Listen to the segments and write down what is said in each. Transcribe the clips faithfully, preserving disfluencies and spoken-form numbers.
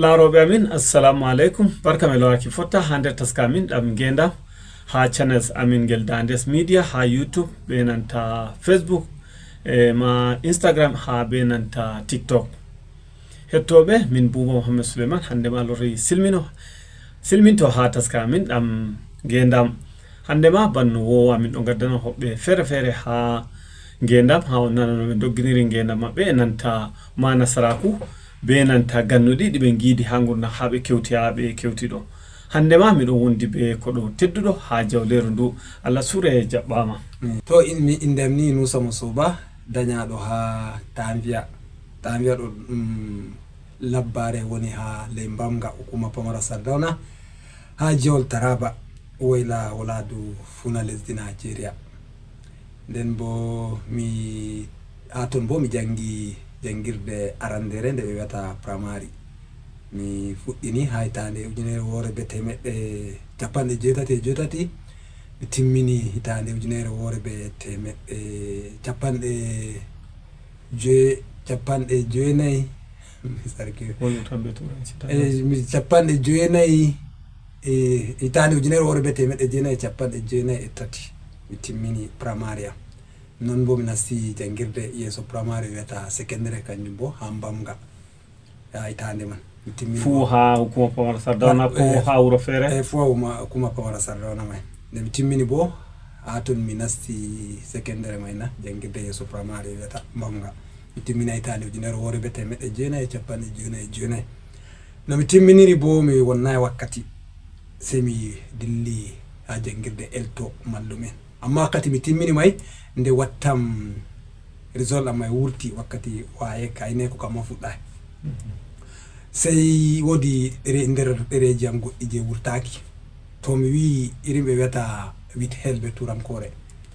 Laarooɓe amin, assalamu aleykum. Barka men loraaki fotta haa nder taska amin ɗam ngeendam haa channels amin ngel Dandes Media haa YouTube, be nanta Facebook, e ma Instagram, haa be nanta TikTok. Hettooɓe, min Buuba Mohammed Suleiman, hannde ma lorri silmino, silminto haa taska amin ɗam ngeendam. Hannde ma banno woowa min ɗo ngaddana hoɓɓe feere-feere haa ngeendam, haa on nana no ɓe dogginiri ngeendam maɓɓe e nanta ma nasaraaku, be nanta gannuɗi ɗi ɓe ngiidi haa ngurndan haa ɓe kewti haa ɓe kewti ɗo. Hannde ma miɗo wondi be koɗo tedduɗo haa jawleeru ndu. Allah suure jaɓɓaama. To in-, mi inndam ni Nusa Mo Soba, dañaaɗo haa Tanviya. Tanviya ɗo ɗum labbaare woni haa ley Mbamga, hukuma pamara Sardauna, haa jiwol Taraba, woyla wolaadu funa lesdi Nigeria. Nden bo mi, haa ton bo mi janngi janngirde arandere nde ɓe wiyata primary. Mi fuɗɗini haa hitaande ujunere woore be teemeɗɗe capanɗe jeetati e jeetati. Mi timmini hitaande ujunere woore be teemeɗɗe capanɗe joy-, capanɗe jeenayi. Sarki. Woni tambe turanci tan. Eh, mi capanɗe jeenayi, eh, hitaande ujunere woore be teemeɗɗe jeenayi e capanɗe jeenayi e tati. Mi timmini primary am. Non bo mi nasti janngirde yeeso primary wiyata secondary, kanjum bo haa Mbamga. Haa hitaande man. Mi timmini Fuu bo haa hukuma pamara Sardauna Na-, ko eh, haa wuro feere? Eh, fuu haa huma-, hukuma pamara Sardauna may. Nde mi timmini bo, haa ton mi nasti secondary may na, janngirde yeeso primary wiyata Mbamga. Mi timmini hitaande ujunere woore be teemeɗɗe jeenayi e capanɗe jeenayi e jeenayi. No mi timminiri bo, mi wonnaay wakkati, sey mi dilli haa janngirde elto mallum'en. Amma wakkati mi timmini may, nde wattam result am may wurti, wakkati waye kayne ko kamma fuɗɗaay. Sey woodi ɗere-, nder ɗereeji am goɗɗi je wurtaaki. To mi wi'i irin ɓe wiyata withheld be turankoore.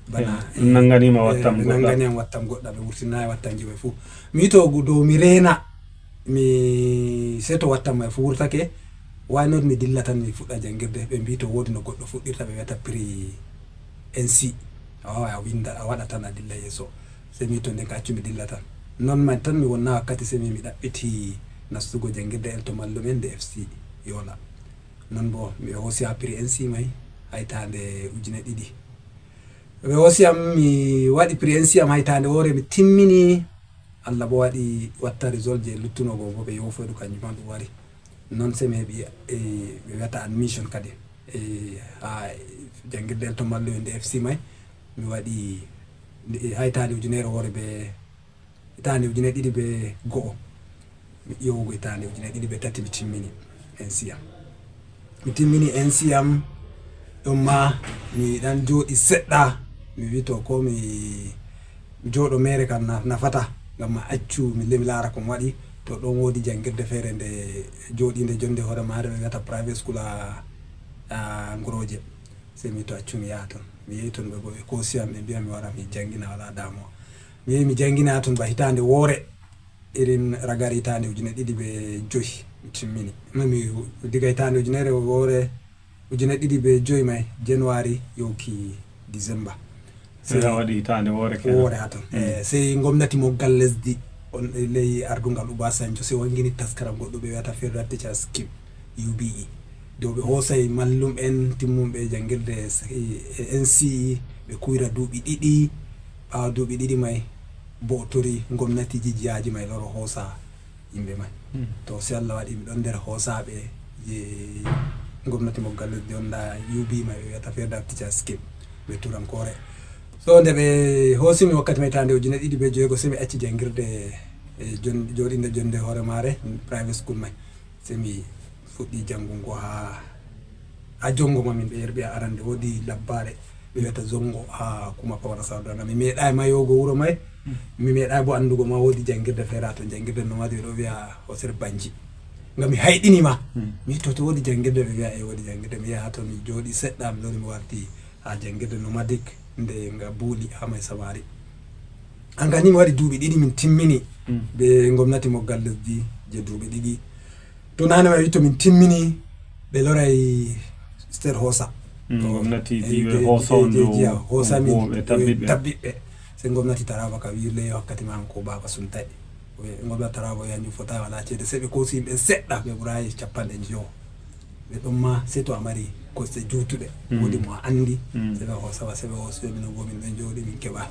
Bana, eh, nanganima eh, wattam ɓe goɗɗa. Nangani am wattam goɗɗa, ɓe wurtinaay wattamji may fuu. Mi wi'i to gu-, dow mi reena, mi sey to wattam may fuu wurtake, why not mi dilla tan mi fuɗɗa janngirde. Ɓe mbi'i to woodi no goɗɗo fuɗɗirta ɓe wiyata pre N C. A waaway a winnda, a waɗa tan a dilla yeeso. Sey mi wi'i to nden ka accu mi dilla tan. Non man tan mi wonna wakkati sey mi, mi ɗaɓɓiti nastugo janngirde elto mallum'en nde F C Yola. Non bo mi hoosi haa pre N C may haa hitaande ujine ɗiɗi. Ɓe hoosi am, mi waɗi pre N C am haa hitaande woore, mi timmini. Allah bo waɗi watta result je luttuno go bo ɓe yoofoy ɗum, kanjum ma ɗum wari. Non sey mi heɓi, eh, ɓe wiyata admission kadi. Eh, haa janngirde elto mallum'en nde F C may. Mi waɗi, eh, haa hitaande ujunere woore be, hitaande ujine ɗiɗi be go'o. Mi ƴeewugo hitaande ujine ɗiɗi be tati mi timmini N C am. Mi timmini N C am, ɗon ma mi ɗan jooɗi seɗɗa. Mi wi'i to ko mi, mi jooɗo meere kam na-, nafata, ngam ma accu mi le-, mi laara ko mi waɗi. To ɗon woodi janngirde feere nde jooɗiinde jonnde hoore maare, ɓe wiyata private school a, a Ngroje. Sey mi to accu mi yaha ton. Mi yehi ton, ɓe bo ɓe koosi am, ɓe mbi'a mi wara mi janngina, walaa damuwa. Mi yehi mi janngina ton ba hitaande woore, irin ragare hitaande ujine ɗiɗi be joy mi timmini. No mi, diga hitaande ujunere woore, ujine ɗiɗi be joy may, January yawki December. Sey a waɗi hitaande woore kenan. Woore haa ton. Mm. Eh, sey ngomnati moggal lesdi on, eh, ley ardungal Obasanjo, sey wanngini taskaram goɗɗo ɓe wiyata Federal Teachers Scheme, U B E. Dow ɓe hoosay mallum'en timmumɓe janngirde s-, eh, N C E, ɓe kuwira duuɓi ɗiɗi. Ɓaawo duuɓi ɗiɗi may, bo'otori ngomnatiji jiyaaji may loro hoosa yimɓe may. Hmm. To, sey Allah waɗi mi ɗon nder hoosaaɓe je ngomnati moggal lesdi on, nda U B may ɓe wiyata Federal Teachers Scheme be turankoore. So, nde ɓe hoosi mi wakkati may hitaande ujine ɗiɗi be joweego, sey mi acci janngirde, e jon-, jooɗiinde jonnde hoore maare, private school may. Sey mi fuɗɗi janngungo haa, haa jonngo ma min ɓe yerɓe arande. Woodi labbaare ɓe wiyata Zongo haa kuma pamara Sardauna. Mi meeɗaay ma yahugo wuro may. Hmm. Mi meeɗaay bo anndugo ma woodi janngirde feere haa ton, janngirde nomade ɓe ɗo wi'a Hosere Banji. Ngam mi hayɗini ma. Hmm. Mi to, to woodi janngirde, ɓe wi'a, "Eh, woodi janngirde." Mi yahi haa ton, mi jooɗi seɗɗa, mi lori mi warti haa janngirde nomadique nde nga buuli haa may samari. An ka ni mi waɗi duuɓi ɗiɗi min timmini. Hmm. Be ngomnati moggal lesdi je duuɓi ɗiɗi. To nane ma wi to min timmini, ɓe loray State House. Mm, to, ngomnati eh, diiwe je, hoosa je, on je, dow jiya, hoosa min, huwooɓe, eh, tabbiɓɓe. Tabbiɓɓe. Sey ngomnati Taraba ka wi ley wakkati man ko Baba Suntaye. Ngol watta rabo yanju fota wala ceede seɓe kosi ɓe seɗɗa ɓe ɓurayi capanɗe njo. Ɓe ɗon ma seto a mari kosɗe jutuɗe wodi mo a andi. Seɓe o sawa seɓe o seɓe min gomin ɓe joɗi min keɓa.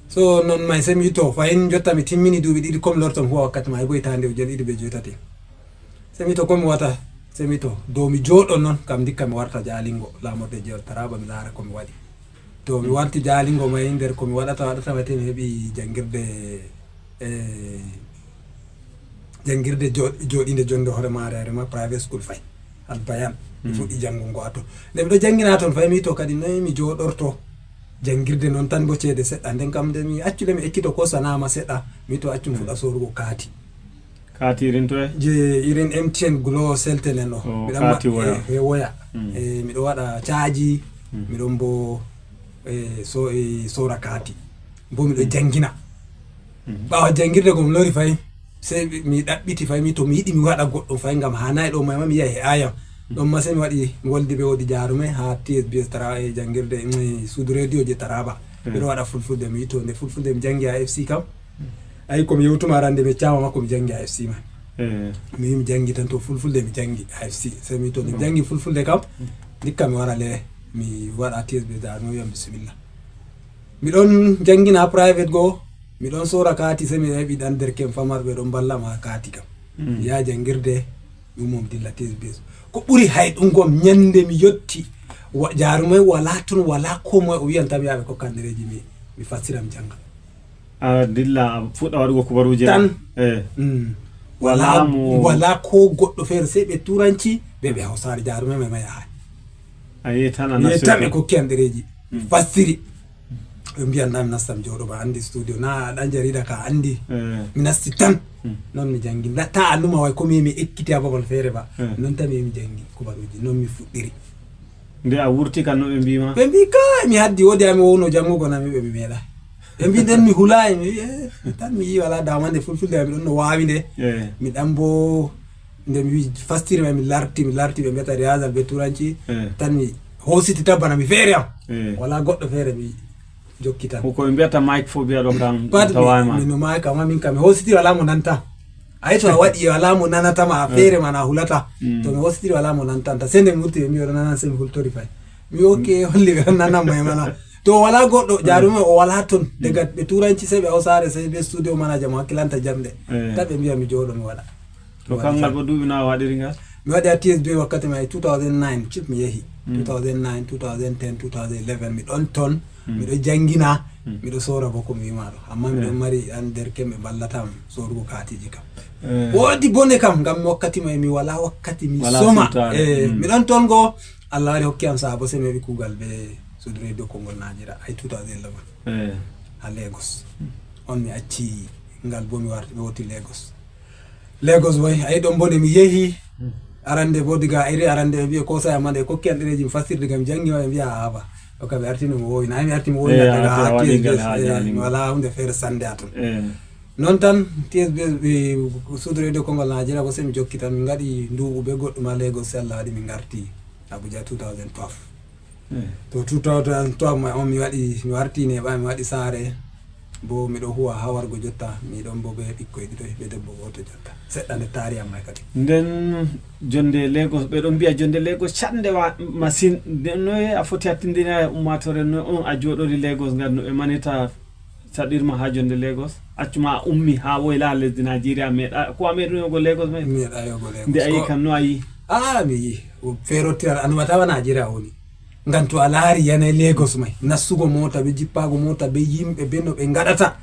So non may semi to fayin jotta mi timmini duuɓi ɗiɗi comme lorton huwa wakkati ma e boy tande o jel ɗiɗi ɓe joy tati. Semi to komi wata semi to dow mi joɗo non kam ndikka mi warta jalingo lamorde jewal taraba mi lara komi waɗi. To mi warti jalingo may nder komi waɗata waɗata wate mi heɓi jangirde e jangirde joɗinde jonde hoore mare arema private school fay albayan mi fuɗɗi jangungo ha ton. Nde miɗo jangina ton fay mi to kadi noy mi joɗorto jangirde non tan bo ceede seɗɗa nden kam nde mi accude mi ekkito ko sanama seɗɗa mi to accum fuɗa sorugo kati. Kati irin to e je irin mtn glo seltel en o miɗon kati woya e woya. E miɗo waɗa caji miɗon bo e so e sora kati bo miɗo jangina. Ɓawa jangirde gom lori fay sey mi ɗaɓɓiti fay mi to mi yiɗi mi waɗa goɗɗo fay ngam ha nayi ɗo mayma mi yahi e ayam. Ɗon ma sey mi waɗi mi woldi ɓe wodi jarume ha tsbs tara e jangirde suudu radio je taraba. Ɓeɗo waɗa fulfulde mi to nde fulfulde mi jangi ha fc kam. Ayi komi yewtuma arande mi cama makko mi jangi ha fc man. Mi wi mi jangi tan to fulfulde mi jangi ha fc sey mi to nde mi jangi fulfulde kam ndikka mi wara le mi waɗa tsbs jarume wiyam bisimilla. Miɗon jangina ha private goo miɗon sora kati sey mi heɓi ɗan derke'en famarɓe ɗon mballa ma ha kati kam. Mi yaha jangirde mi ummo mi dilla tsbs. Ko ɓuri hayɗungo am nyande mi yotti jarumai wala ton wala ko moye o wiyan tan mi yaha ɓe kokkan ɗereji mi mi fassira mi janga. A dilla a fuɗɗa waɗugo kubaruji tan. Wala mo wala ko goɗɗo feere sey ɓe turanci ɓe ɓe hawsare jarumai mai ma yaha. A yehi tan a nasti tan ɓe kokki am ɗereji mi fassiri. Ɓe mbiyan na mi nastam joɗo ba andi studio na ɗan jarida ka andi. Mi nasti tan non mi jangi ta annuma way komi mi ekkiti ha babal feere ba. Non tan mi mi jangi kubaruji non mi fuɗɗiri. Nde a wurti kan no ɓe mbima ɓe mbi ka mi haddi wodi ami wowno jangugo nami ɓe mi meeɗa. Ɓe mbi nden mi hulayi mi wi eh, tan mi yi wala damande fulfulde mi ɗon no wawi nde. Mi ɗan bo nde mi wi fastiri ma mi larti mi larti ɓe mbiyata riyasal be turanci. Tan mi hositi tabbana mi feere am wala goɗɗo feere mi jokki tan. Ko ɓe mbiyata mike fo mbiya ɗo kan pat tawama mino mike amma min kam mi hositi wala mo nanta. Ayi to a waɗi wala mo nanatama a feere man a hulata. To mi hositi wala mo nantanta sende mi wurti ɓe mbi oɗo nanan semi hultori fay. Mi okke holli ɓe ɗon nanan mo e mana. To o wala goɗɗo jarumi o wala ton daga ɓe turanci sey ɓe hawsare sey be studio manager mo hakkilanta jamɗe. Taɓe mbiya mi joɗo mi waɗa. To kangal bo duuɓi no a waɗiri ngal? Mi waɗi a T S B wakkati mai two thousand nine cip mi yehi. Two thousand nine, two thousand ten, two thousand eleven mi ɗon ton. Miɗo jangina. Miɗo sora bo ko mi wima ɗo amma miɗon mari an derke ɓe mballatam sorugo katiji kam. Wodi bone kam ngam mi wakkati mai mi wala wakkati mi soma. Mi ɗon ton go Allah wari hokki am sa'a bo sey mi heɓi kugal be suudu radio kongol najira ay two thousand eleven. Ha Lagos on mi acci ngal bo mi warti ɓe woti Lagos. Lagos boy ayi ɗon bo nde mi yehi arande bo diga iri arande ɓe mbiya ko saya ma nde kokki an ɗereji mi fastirde gam jangi ma ɓe mbiya a haba ɗo ka ɓe artino mi wowi na mi arti mi wowi daga ha T S B S mi wala hunde feere sande a ton. Non tan T S B S ɓe suudu radio kongol najira ko sey mi jokki tan min gaɗi nduɓu be goɗɗum ha Lagos sey Allah waɗi min garti Abuja two thousand twelve. To two thousand twelve mai on mi waɗi mi warti neɓa mi waɗi saare. Bo miɗo huwa ha wargo jotta miɗon bo be ɓikkoy ɗiɗo be debbo goto jotta seɗɗa nde tari amma kadi. Nden jonde Lagos ɓe ɗon mbiya jonde Lagos candewa masin nden noye a foti hattindina e ummatore noye on a joɗori Lagos ngam no ɓe manita saɗirma ha jonde Lagos accuma a ummi ha woyla lesdi Nigeria meɗa ko a meɗunogo Lagos mai meɗa yogo Lagos nde a yi kam no a yi? A mi yi ferotiral a numatama Nigeria woni. Ngam to a laari yanayi Lagos mai nastugo mota be jippaago mota be yimɓe be no ɓe ngaɗata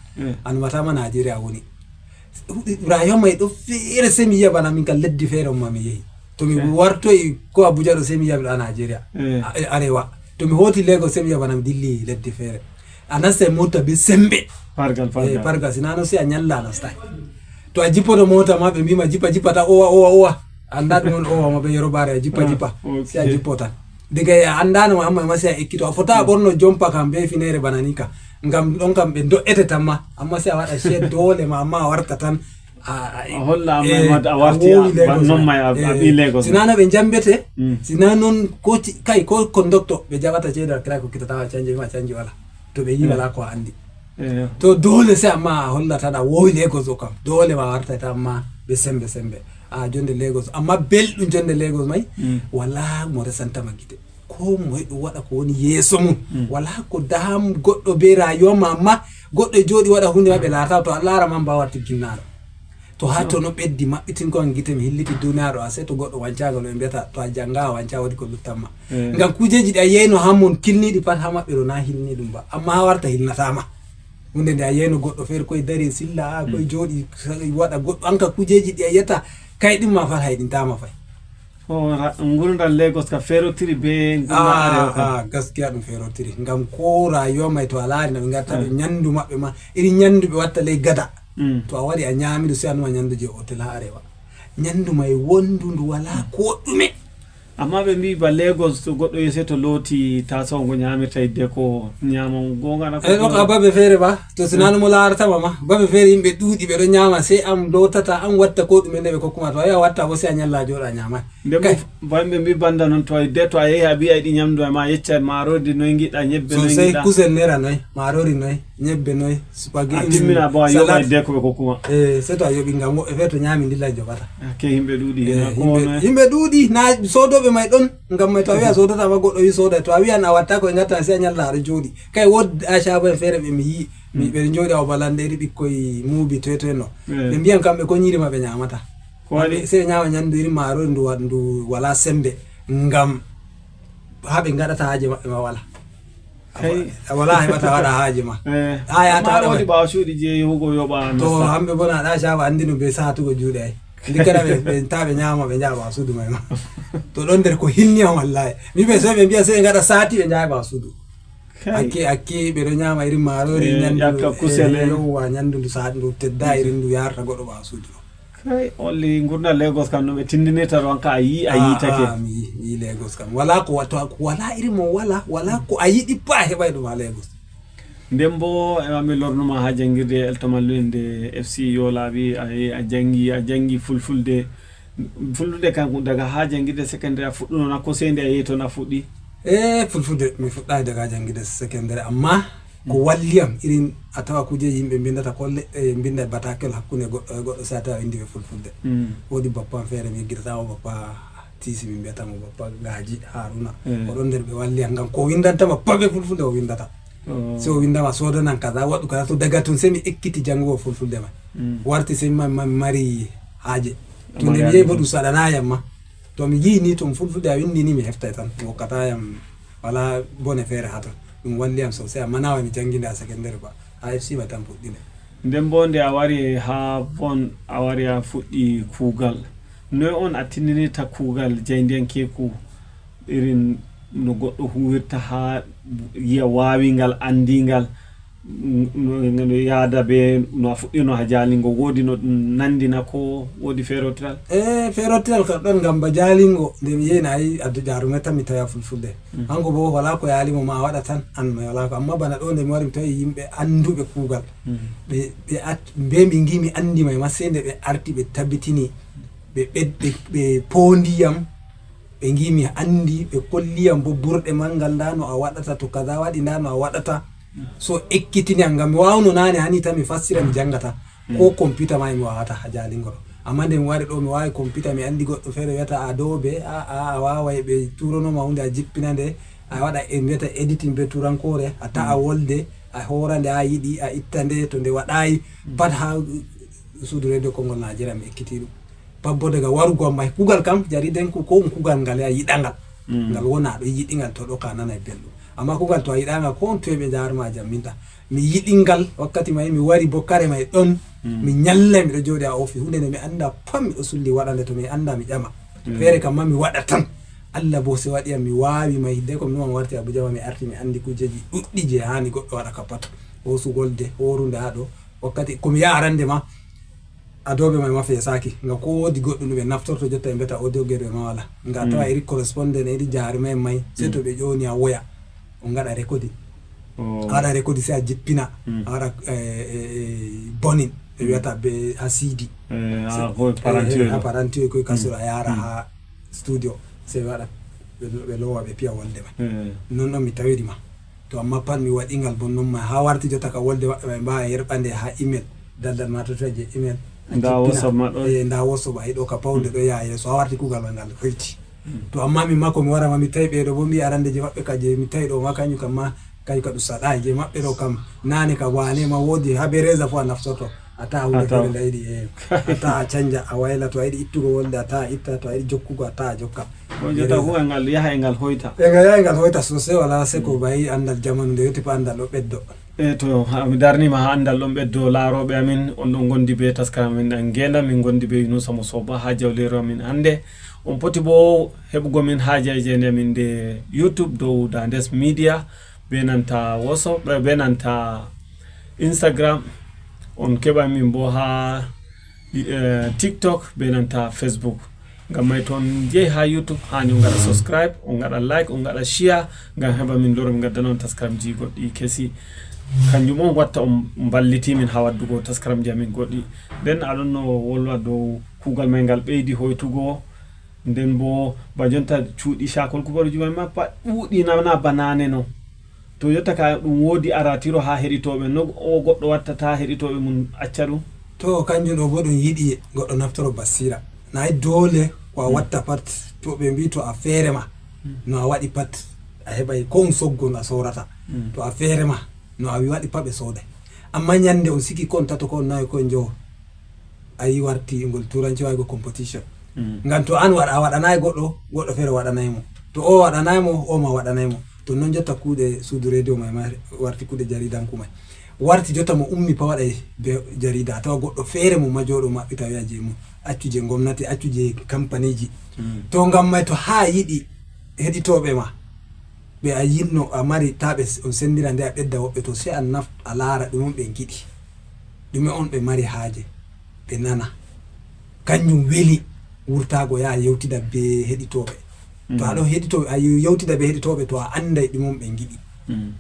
a numatama Najeriya woni. Rayuwa mai ɗo feere sei mi yi'a bana min kam leddi feere on ma mi yehi. To mi wartoyi ko Abuja ɗo sei mi yi'a miɗo ha Najeriya e arewa. To mi hoti Lagos sei mi yi'a bana mi dilli leddi feere. A nastai mota be sembe. Pargal pargal. Pargal sina non sei a nyalla a nastai. To a jippoto mota ma ɓe mbima jippa jippa ta owa owa owa. Anda ɗum on owa ma ɓe yorobare a jippa jippa. Sei a jippo tan. Diga a andano mo amma ma sei a ekkito a fota a ɓorno jompa kam be finere bana ni ka. Ngam ɗon kam ɓe do'ete tan ma amma sei a waɗa shed dole ma amma a warta tan. A holla amma a warti non ma a ɓi Lagos. Sinano ɓe jambete. Sina non ko kai ko kondokto ɓe jaɓata cede alkira ko kita tawa canje ma canje wala. To ɓe yi wala ko a andi. To dole sai amma a hollata da wowi Lagos o kam dole ma wartata amma be sembe sembe a jonde Lagos amma belɗum jonde Lagos mai wala mo resantama gite. Ko moye ɗum waɗa ko woni yeeso mum. Wala ko daham goɗɗo be rayuwa ma amma goɗɗo e jooɗi waɗa hunde maɓɓe laata to a laara ma mbawa tigginnaɗo. To ha to no ɓeddi maɓɓitin ko an gite mi hilliti duniyaru a sei to goɗɗo wancagal o mbiyata to a janga a wanca wodi ko luttanma. Ngam kujeji ɗi a yeyno ha mon kilniɗi pat ha maɓɓe ɗo na hilni ɗum ba amma ha warta hilnatama. Hunde nde a yeyno goɗɗo feere koye dari e silla a koye jooɗi waɗa goɗɗo anka kujeji ɗi a yiyata kay ɗimma fat hayɗintama fay. Ngurdal Lagos ka ferotiri be ngurdal arewa ka. Ah, gaskiya ɗum ferotiri ngam ko rayuwa mai to a laari na ɓe gatta ɓe nyandu maɓɓe ma iri nyandu ɓe watta ley gada. To a wari a nyami ɗum sai a numa nyandu je hotel ha arewa. Nyandu mai wondu ndu wala ko ɗume. Amma ɓe mbi ba Lagos to goɗɗo yese to looti tasawo ngo nyamirta hidde ko nyama gonga na ko. Eyi ɗo ka babe feere ba to sinanu mo laratama ma babe feere yimɓe ɗuuɗi ɓe ɗo nyama sey an lotata an watta ko ɗume nde ɓe kokkuma to a yaha watta bo sey a nyalla a jooɗa a nyamai. Nde mo ba yimɓe mbi banda noon to hidde to a yehi a mbi a yiɗi nyamdu e ma yecca marori noy giɗɗa ñebbe noy giɗɗa. Sosai kusel nera noy marori noy. Ñebbe noy, spaghetti. A timmina bo a yoɓa e deko ɓe kokkuma. Eh, seto a yoɓi ngam woɓɓe feere to ñaami ndilla joɓata. Ke yimɓe ɗuuɗi hina ko wono. Yimɓe ɗuuɗi na sodoɓe may ɗon ngam may to a wi'a sodata ma goɗɗo wi soda to a wi'an a watta ko e ngatta sai a ñalla aɗa jooɗi. Kay wod a shabo en feere ɓe mi yi mi ɓe jooɗi awa balande iri ɓikkoy muubi toy toy no. Ɓe mbiyan kamɓe ko ñiiri ma ɓe ñamata. Ko waɗi? Sai ɓe ñama ñandu iri marori ndu wa- ndu wala sembe ngam ha ɓe ngaɗata haaje maɓɓe ma wala. Kay. A wala heɓata waɗa haaje ma. Eh. Ha yata Amma waɗa woni ɓaawo cuuɗi je yahugo yoɓa to nasta. Hamɓe bona ɗa cawa andino be satugo juuɗe ay. Ndi kada ɓe ɓe ta ɓe ñama ɓe jaɓa suudu may ma. To ɗon nder ko hinni on wallahi. Mi ɓe sai ɓe mbiya sai ɓe ngaɗa sati ɓe jaɓa suudu. Kay. Akke akke ɓe ɗo ñama irin marori Eh, ñandu. Yakka kusel Eh, en. Yowwa ñandu ndu sa ndu tedda irin ndu yarata goɗɗo ɓawa suudu. Kay olli ngurna Lagos kam no ɓe tindinirta ɗon ka a yi a yitake. Ah, mi yi mi yi Lagos kam wala ko wato wala iri mo wala wala ko a yiɗi pa a heɓay ɗum ha Lagos. Nden bo e mi lornuma ha jangirde eltomallu inde F C Yolaɓi a a jangi a jangi fulfulde fulfulde kan daga ha jangirde secondaire a fuɗɗuno na ko sey nde a yehi toon a fuɗɗi. E fulfulde mi fuɗɗayi daga jangirde secondaire amma ko walliyam irin a tawa kujeji yimɓe mbindata ko leɗɗe mbinda e batakel hakkunde goɗɗo e goɗɗo si a tawa indi ɓe fulfulde. Woodi bappa am feere mi yeggitatamo bappa tisi min mbiyatamo bappa gaji haruna. O ɗon nder ɓe walliyam ngam ko windantama pabe fulfulde o windata. Si o windama sodanan kaza waɗu kaza to daga tun sey mi ekkiti jangugo fulfulde man. Warti sey mi mari haaje. To nde mi yehi bo ɗum saɗanayam ma. To mi yi'i ni to mi fulfulde a windi ni mi heftay tan mi hokkata yam wala bone feere ha ton. Ɗum walli yam sosai amma na wai mi jangida ha secondary ba ha F C ma tan puɗɗi nde. Nden bo nde a wari ha bon a wari a fuɗɗi kugal noy on a tinninirta kugal jaydiyankeku irin no goɗɗo huwirta ha yiya wawingal andingal no yaada be no a fuɗɗino ha jalingo wodi no ɗum nandina ko wodi ferotiral. E ferotiral kam ɗon ngam ba jalingo nde mi yehi na ayi addu jarumai tan mi tawi a fulfulde. Hanko bo wala ko yalimo ma a waɗa tan an mai wala ko amma bana ɗo nde mi wari mi tawi yimɓe anduɓe kugal ɓe ɓe at be mi ngi mi andi mai ma sei nde ɓe arti ɓe tabitini ɓe ɓed ɓe ɓe pondi yam. Ɓe ngi mi andi ɓe kolli yam bo burɗe mangal nda no a waɗata to kaza waɗi nda no a waɗata. So ekkitini yam ngam mi wawno nane hani tan mi fassira mi jangata ko computer ma mi wawata ha jalingol. Amma nde mi wari ɗo mi wawi computer mi andi goɗɗo fere wiyata adobe a a a wawai ɓe turanoma hunde a jippina nde a waɗa e mbiyata editing be turankore a ta'a wolde a hora nde a yiɗi a itta nde to nde waɗayi pat ha suudu radio kongol najeriya mi ekkiti ɗum. Pat bo daga warugo am mai kugal kam jari den ko ko ɗum kugal ngal ya yiɗangal. Ngal wona ɗo yiɗingal to ɗo ka nanai belɗum amma kugal to a yiɗangal ko on toye ɓe jaruma jamminta. Mi yiɗingal wakkati mai mi wari bo kare mai ɗon mi nyallai miɗo joɗi ha office hunde nde mi anda pat miɗo sulli waɗa nde to mi anda mi ƴama. Feere kam ma mi waɗa tan. Allah bo se waɗi yam mi wawi mai hidde ko mi numa mi warti Abuja ma mi arti mi andi kujeji ɗuɗɗi je hani goɗɗo waɗa ka pat. Hosugolde horunde ha ɗo wakkati komi yaha arande ma. Adobe mai ma fesaki nga ko wodi goɗɗum ɗum ɓe naftorto jotta ɓe mbeta audio gate ɓe ma wala nga tawa iri correspondent iri jarumai mai sei to ɓe ƴoni a woya. On ngaɗa recording a waɗa recording sei a jippina a waɗa bonin ɓe wiyata be ha cd. Ha paranti oy koye kasura a yara ha studio sei ɓe waɗa ɓe lowa ɓe piya wolde mai non ɗon mi tawiri ma. To amma pat mi waɗi ngal bon non ma ha warti jotta ka wolde maɓɓe mai mbawa yerɓande ha email, daldal ma to je email. Nda WhatsApp ma ɗo. E nda WhatsApp ai ɗo ka pawde ɗo yaha yeeso ha warti kugal mai ngal hoyti. To amma min ma ko mi wara ma mi tawi ɓeɗo bo mbi arande je maɓɓe ka je mi tawi ɗo ma kanjum kam ma kanjum ka ɗum saɗai je maɓɓe ɗo kam nane ka wane ma wodi ha be reza fo a naftorto a tawa hunde fere nda yiɗi e a tawa a canja a wayla to a yiɗi ittugo wolde a tawa a itta to a yiɗi jokkugo a tawa a jokka. Bon jotta kugal ngal yaha e ngal hoyta. E ngal yaha e ngal hoyta sosai wala seko bayi andal jamanu nde yoti pa andal ɗo ɓeddo. E to mi darnima ha andal ɗon ɓeddo laroɓe amin on ɗon gondi be taskara min ɗan ngenda min gondi be Yunusa mo soba ha jawleru amin hande on poti bo heɓugo min ha jayjende amin nde YouTube dow Dandes Media be nanta WhatsApp be nanta Instagram on keɓa min bo ha eh, TikTok be nanta Facebook. Ngam mai to on jehi ha YouTube hani on gaɗa subscribe, on gaɗa like, on gaɗa share ngam heɓa min loro min gaddana on taskaramji goɗɗi kesi. Kanjum on watta on mballiti min ha waddugo taskaramji amin goɗɗi. Nden aɗon no wolwa dow kugal mai ngal ɓeydi hoytugo nden bo ba jonta cuuɗi shakol kubaruji mai ma pat ɗuuɗi nana ba nane non. To yotta ka ɗum woodi aratiro ha heɗitoɓe no o goɗɗo wattata heɗitoɓe mum acca ɗum. To kanjum ɗo bo ɗum yiɗi goɗɗo naftoro basira na e dole ko a watta pat to ɓe mbi to a feere ma no a waɗi pat a heɓay ko um soggo no a sorata to a feere ma no a waɗi pat ɓe sooday amma ñande on siki kon tato ko on nawi koye njowo a yi warti ngol turanci wawi go competition ngam to an waɗa a waɗanayi goɗɗo goɗɗo feere waɗanayi mo to o waɗanayi mo o ma waɗanayi mo to non jotta kuuɗe suudu radio may ma warti kuuɗe jaridanku may warti jotta mo ummi pa waɗay be jarida a tawa goɗɗo feere mo ma joɗo maɓɓita wiya je mum accu je gomnati accu je kampaniji to ngam may to ha yiɗi heɗitoɓe ma ɓe a yinno a mari ta ɓe on sendira nde a ɓedda woɓɓe to se a naf a laara ɗume on ɓe giɗi ɗume on ɓe mari haaje ɓe nana kanjum weli wurtago yaha yewtida be heɗitoɓe to aɗo heɗito a yewtida be heɗitoɓe to a anday ɗume on ɓe giɗi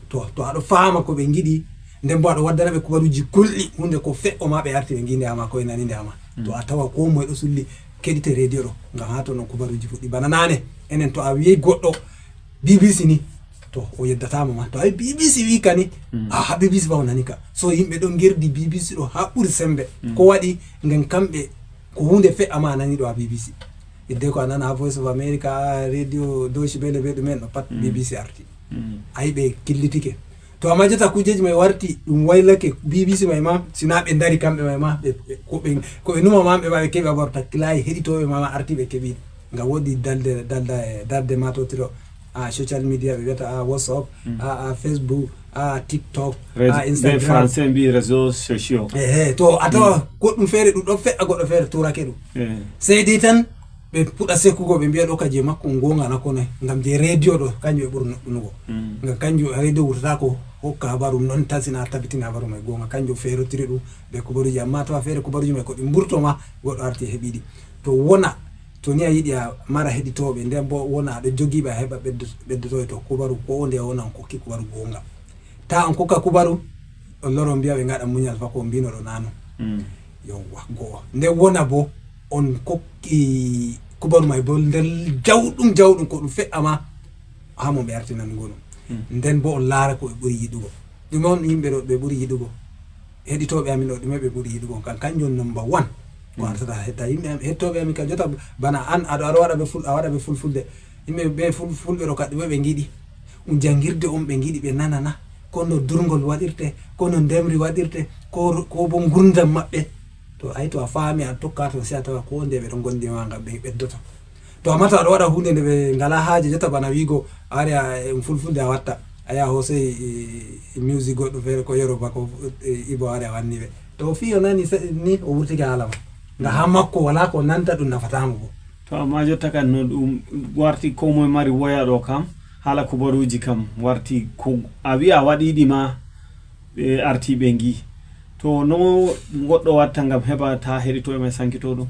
to to aɗo fama ko ɓe giɗi nden bo aɗo waddana ɓe kubaruji kulɗi hunde ko fe'o ma ɓe arti ɓe gi nde ama koye nani nde ama to a tawa ko moye ɗo sulli keɗite radio ɗo ngam ha to non kubaruji fuɗɗi bana nane enen to a wi'ey goɗɗo bbc ni to o yeddatama ma to a wi bbc wi ka ni a ha bbc ba o nani ka so yimɓe ɗo gerdi bbc ɗo ha ɓuri sembe ko waɗi ngam kamɓe ko hunde fe'a ma a nani ɗo ha bbc hidde ko a nana ha voice of america ha radio doci bele be ɗumen ɗo pat bbc arti ayi ɓe killitike to amma jota kujeji may warti ɗum waylake bbc may ma sina ɓe dari kamɓe may ma ɓe ko ɓe ko ɓe numa ma ɓe ma ɓe keɓi abar takkilayi heɗitoɓe ma ma arti ɓe keɓi ngam wodi dalde dalda e darde ma totiro a social media ɓe wiyata a whatsapp a a facebook a tiktok a be instagram français mbi réseau sociaux ehe to a tawa goɗɗum feere ɗum ɗon feɗɗa goɗɗo feere turake ɗum seydi tan ɓe puɗa sekkugo ɓe mbiya ɗo ka je makko gonga na kono ngam je radio ɗo kanjum ɓe ɓuri nuɗɗunugo ngam kanjum radio wurtata ko hokka habaru non tan sina tabbitina habaru mai gonga kanjum ferotiri ɗum ɓe kubaruji amma tawa feere kubaruji mai ko ɗi mburto ma goɗɗo arti heɓiɗi to wona to ni a yiɗi a mara heɗitoɓe nden bo wona aɗo jogiɓe a heɓa ɓeddotoɓe to kubaru ko nde wona on kokki kubaru gonga ta on kokka kubaru on loro mbiya ɓe gaɗa muñal fa ko mbinoɗo nano yowwa go'o nde wona bo on kokki kubaru may bo nder jawɗum jawɗum ko ɗum fe'ama ha mo ɓe artinan gonu nden bo on laara ko ɓe ɓuri yiɗugo ɗume on yimɓe ɗo ɓe ɓuri yiɗugo heɗitoɓe amin ɗo ɗume ɓe ɓuri yiɗugo kan kanjum on nomba one ko artata hetta yimɓe heɗitoɓe amin ka jota bana an aɗo aɗo waɗa ɓe ful a waɗa ɓe fulfulde yimɓe ɓe fulɓe ɗo ka ɗume ɓe giɗi ɗum jangirde on ɓe giɗi ɓe nanana ko no durgol waɗirte ko no ndemri waɗirte ko bo gurdam maɓɓe to ay to a faami a tokka to si a tawa ko nde ɓe ɗon gondi ma ngam ɓe ɓeddoto to amma to aɗa waɗa hunde nde ɓe ngala haaje jotta bana wiigo a wari a en fulfulde a watta a yaha hosey music goɗɗo feere ko yoroba ko ibo a wari a wanni ɓe to fii o nani ni o wurtike haala ma nga ha makko wala ko nanta ɗum nafatamo bo to amma jotta kan no ɗum warti ko moye mari woya ɗo kam haala kubaruji kam warti ko a wi'a waɗiɗi ma ɓe arti ɓe gi to no goɗɗo watta ngam heɓa ta heɗito e mai sankito ɗum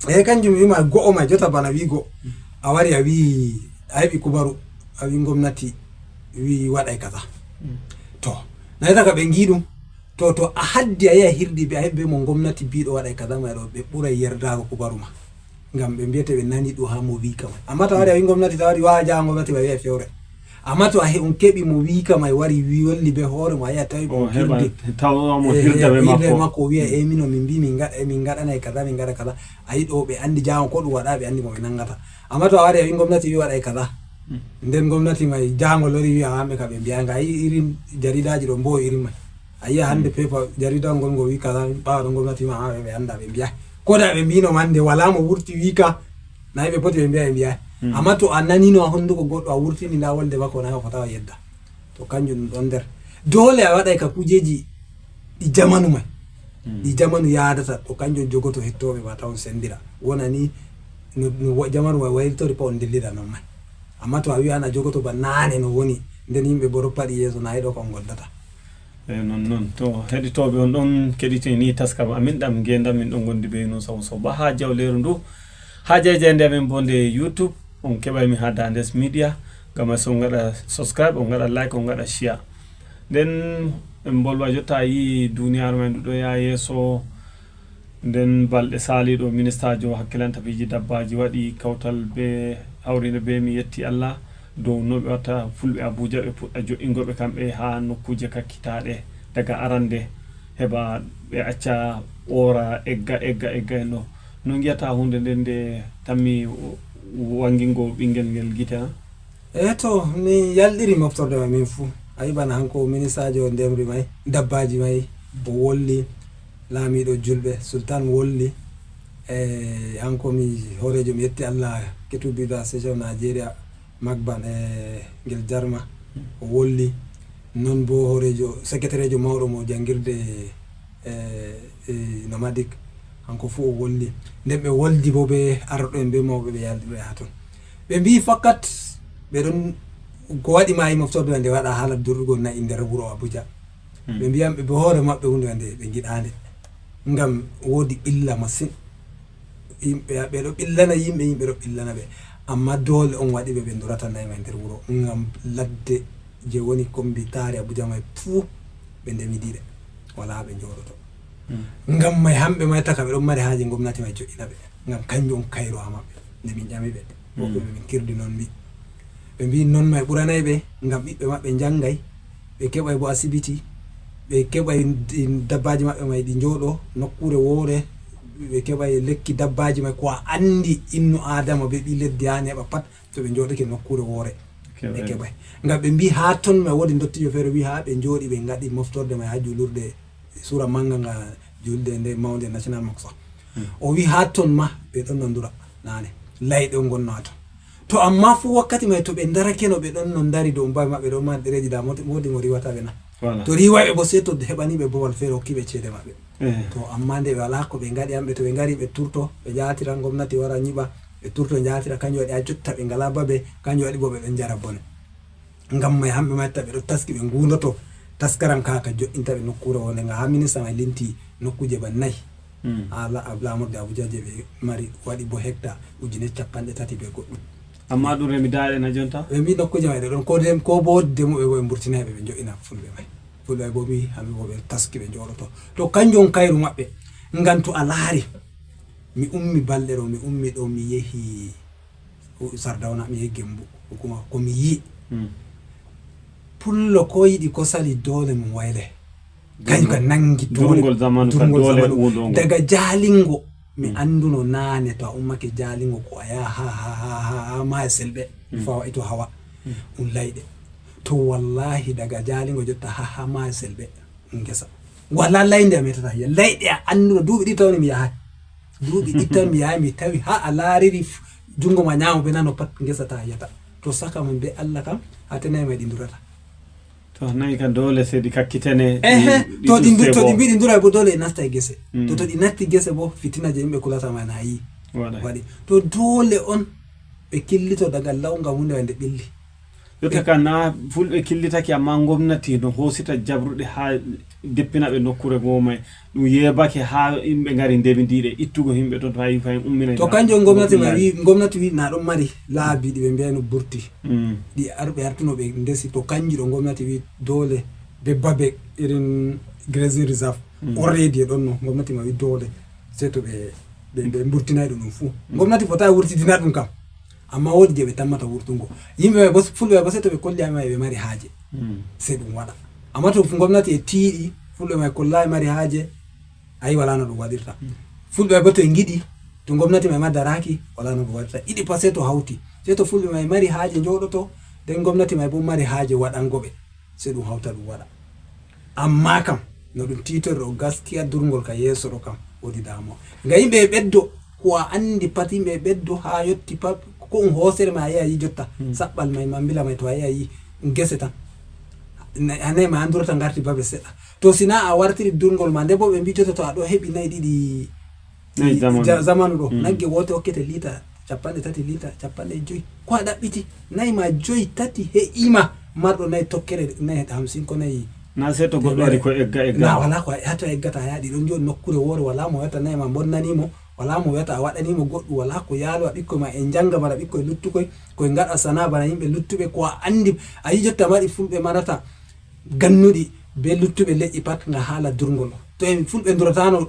eyi kanjum wima go'o ma jota bana wigo a wari a wi a heɓi kubaru a wi gomnati wi waɗay kaza to nayta ka ɓe gi ɗum to to a haddi a yeha hirdi ɓe a heɓi be mo gomnati biɗo waɗay kaza ma ɗo ɓe ɓuray yerdago kubaru ma ngam ɓe mbiyete ɓe nani ɗum ha mo wi kama amma ta wari a wi gomnati ta wari wawa jaha gomnati ma wiya fewre Amma to a he on keɓi mo wiika may wari wi wolli be hoore mo a yi'a tawi o heɓa tawa mo hirda be makko makko o wi'a e mino min mbi min gaɗa min gaɗanay kaza min gaɗa kaza. A yi ɗo ɓe andi jaango ko ɗum waɗa ɓe andi mo ɓe nangata. Amma to a wari a wi gomnati wi waɗay kaza, nden gomnati may jaango lori wi a hamɓe ka ɓe mbiya nga. A yi irin jaridaji ɗo mbo irin may. A yi'a hande pepa jarida ngol ngo wi kaza ɓawa ɗo gomnati ma ɓe anda ɓe mbiya. Ko da ɓe mbino mande wala mo wurti wi ka. Nayi ɓe poti ɓe mbiya ɓe mbiya. Amma to a nanino a honduko goɗɗo a wurtini nda wolde makko nayi o fota o yedda. To kanjum ɗum ɗon nder dole a waɗay ka kujeji ɗi jamanu may. Ɗi jamanu yadata to kanjum jogoto hettoɓe ma tawon sendira wonani no jamanu may wayltori pa on dillida non may. Amma to a wi'an a jogoto ba nane no woni nden yimɓe bo roppaɗi yeeso nayi ɗo ko on goddata. E non non to heɗitoɓe on ɗon keɗitini taskam amin ɗam ngendam min ɗon gondi be no saw soba ha jawleru ndu ha jeyjeyde amin bo nde youtube. On keɓay min ha dandes media ngam ay so on gaɗa subscribe on gaɗa like on gaɗa share. Nden en mbolwa jotta a yi duniyaaru men ndu ɗo yaha yeeso. Nden balɗe saliɗo ministajo hakkilanta piiji dabbaji waɗi kawtal be hawrinde be mi yetti allah dow no ɓe watta fulɓe abuja ɓe puɗɗa jo'ingoɓe kamɓe ha nokkuje kakkitaɗe daga arande heɓa ɓe acca ɓoora egga egga egga en ɗo. No ngiyata hunde nden nde tammi wangingo ɓingel ngel gite na? E to mi yalɗiri moftorde ma min fuu a yi bana hanko ministajo ndemri may dabbaji may o wolli. Laamiɗo julɓe sultan wolli. E hanko mi hoorejo mi yetti allah ketubiɗo a session nigeria magban e ngel jarma o wolli. Non bo hoorejo secretarejo mawɗo mo jangirde e e nomadic hanko fuu o wolli. Nden ɓe woldi bo be arɗo en be mawɓe ɓe yalɗiɓe ha ton ɓe mbi fakkat ɓe ɗon ko waɗi ma yi moftorde nde waɗa haala durɗugol na'i nder wuro abuja. Ɓe mbiyan ɓe bo hoore maɓɓe hunde nde ɓe giɗande ngam wodi ɓilla masin. Yimɓe ɓe ɗo ɓillana yimɓe yimɓe ɗo ɓillana ɓe. Amma dole on waɗi ɓe ɓe durata na'i ma nder wuro ngam ladde je woni kombi taari abuja may fuu ɓe ndemidiɗe wala ɓe joɗoto. Ngam may hamɓe may taka ɓe ɗon mari haaje gomnati may jo'ina ɓe ngam kanjum on kayru ha maɓɓe. Nde min ƴami ɓe woɓɓe ɓe min kirdi non mbi ɓe mbi non may ɓuranay ɓe ngam ɓiɓɓe maɓɓe njangay ɓe keɓay bo asibiti ɓe keɓay dabbaji maɓɓe may ɗi joɗo nokkure wore. Ɓe keɓay lekki dabbaji may ko a andi innu adama be ɓi leddi hani heɓa pat to ɓe joɗake nokkure wore ɓe keɓay. Ngam ɓe mbi ha ton ma wodi dottijo feere wi ha ɓe joɗi ɓe gaɗi moftorde ma ha julurde sura manga nga julde nde mawde national moksa. O wi ha ton ma ɓe ɗon no dura nane layɗe o gonno ha ton. To amma fu wakkati may to ɓe darakeno ɓe ɗon no dari dow mbawi maɓɓe ɗon mari ɗereji da wodi mo riwata ɓe na? To riwayɓe bo sei to heɓaniɓe bowal feere hokkiɓe ceede maɓɓe. To amma nde ɓe wala ko ɓe gaɗi hamɓe to ɓe gari ɓe turto ɓe jatira gomnati wara nyiɓa ɓe turto jatira kanjum waɗi ha jotta ɓe ngala babe. Kanjum waɗi bo ɓe ɗon jara bone. Ngam may hamɓe matta ɓe ɗo taski ɓe gundoto taskaram ka ka jo'inta ɓe nokkure wonde nga ha minista may linti nokkuje ba nayi. Ha lamorde abuja je ɓe mari waɗi bo hecta ujune capanɗe tati be goɗɗum. Amma ɗum remi daɗe na jonta ɓe mbi nokkuje may ɗe ɗon ko dem ko bo demuɓe bo ɓe mburtinayɓe ɓe jo'ina fulɓe may. Fulɓe bo mbi hamɓe bo ɓe taski ɓe joɗoto to kanjum on kayru maɓɓe. Ngam to a laari mi ummi balɗe ɗo mi ummi ɗo mi yehi sardawna mi yehi gembu hukuma ko mi yi pullo ko yiɗi ko sali dole mum wayle. Kañum ka nangi dole durngol zamanu ka durngol dole zamanu. Ɗum woni ɗo ngol. Daga jalingo mi anduno nane to a ummake jalingo ko a yaha ha ha ha ha ha maya selɓe fa wa'i to hawa ɗum layɗe. To wallahi daga jalingo jotta ha ha maya selɓe ɗum ngesa. Wala laynde a metata hiya layɗe a anduno duuɓi ɗi tawni mi yahay duuɓi ɗi tan mi yahay mi tawi ha a lariri jungo ma ñaamo be nano pat ngesa ta yiyata. To saka mum be allah kam ha tenay ma ɗi durata. To nayi ka dole sedi kakkitene ehe. To ɗi mbi- to ɗi mbiɗi duray bo dole e nasta e gese. To to ɗi natti gese bo fitina je yimɓe kulata ma na yi waɗi. To dole on ɓe killito daga law ngam hunde wande ɓilli. Jotta ka na fulɓe killitake amma gomnati no hosita jabruɗe ha deppina ɓe nokkure gomay. Ɗum yeebake haa yimɓe ngari ndemidiiɗe ittugo yimɓe ton to hayi fayin umminay. To kanjum gomnati ma wi gomnati wi na ɗon mari laabi ɗi ɓe mbiyayno burti. Ɗi ar ɓe artuno ɓe ndesi to kanjum ɗo gomnati wi dole be babe irin grazing reserve already e ɗon no gomnati ma wi dole. Sey to ɓe ɓe mburtinay ɗum ɗum fuu gomnati fota wurtitina ɗum kam. Amma woodi je ɓe tammata wurtungo. Yimɓe ɓe bos-, fulɓe ɓe bos, to ɓe kolli ama ɓe mari haaje. Se ɗum waɗa. Amma to gomnati e tiiɗi, fulɓe mai kollaay mari haaje, ayi wala no ɗum waɗirta. Fulɓe bo to e ngiɗi, to gomnati mai ma daraaki, wala no ɗum waɗirta. Ɗiɗi pat se to hawti. Se to fulɓe mai mari haaje jooɗoto, den gomnati mai bo mari haaje waɗango ɓe. Se ɗum hawta ɗum waɗa. Amma kam, no ɗum tiitorɗo gaskiya durngol ka yeeso ɗo kam, woodi damuwa. Nga yimɓe e ɓeddo, ko a andi pat yimɓe e ɓeddo haa yotti pat, ko ɗum hoosere ma a yi a yi jotta. Saɓɓal mai, mambila mai to a yi a yi gese tan. Na-, a nayi ma andurata ngarti babe seɗɗa. To sina a wartiri durngol ma, nde bo ɓe mbijoto to a ɗo heɓi nayi ɗiɗi Nayi zamanu. Ja-, zamanu ɗo, nagge woote hokkete liita capanɗe tati, liita capanɗe joyi. Ko a ɗaɓɓiti? Nayi ma joyi, tati he'ima marɗo nayi tokkere nayi hamsin ko nayi. Na se to goɗɗo ari ko egga, egga. Na wala ko a-, hato a eggata a yaaɗi ɗon joni nokkure woore, wala mo wiyata nayi ma bonnani mo, wala mo wiyata a waɗani mo goɗɗum, wala ko yaalo a ɓikkoy ma e njanga bana ɓikkoy luttukoy, koy ngaɗa sana'a bana yimɓe luttuɓe, ko a andi, a yi jotta mari fulɓe marata gannuɗi be luttuɓe leƴƴi pat nga haala durngol. To en fulɓe duratano